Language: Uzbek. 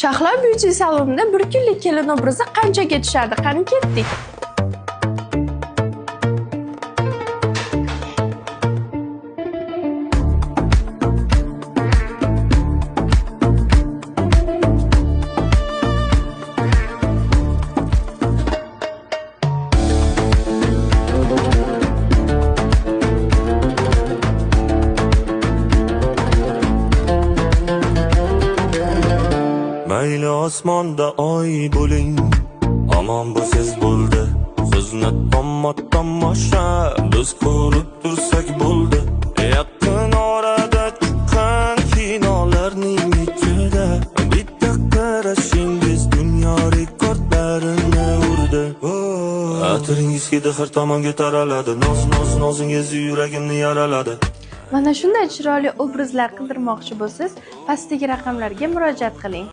Shahlo Beauty salonida bir kunlik kelin obrazi qanchaga tushadi? Qani ketdik. Mayli osmonda oy bo'ling, omon bo'lsangiz bo'ldi. Sizni tomosha biz ko'rib tursak bo'ldi. Yaqin orada chiqqan kinolarning ichida bitta qarashingiz dunyo rekordlarini urdi. Atiringiz hidi har tomonga taraladi. Noz noz nozingiz yuragimni yaraladi. Mana shunday chiroyli obrazlar qidirmoqchi bo'lsangiz, pastdagi raqamlarga murojaat qiling.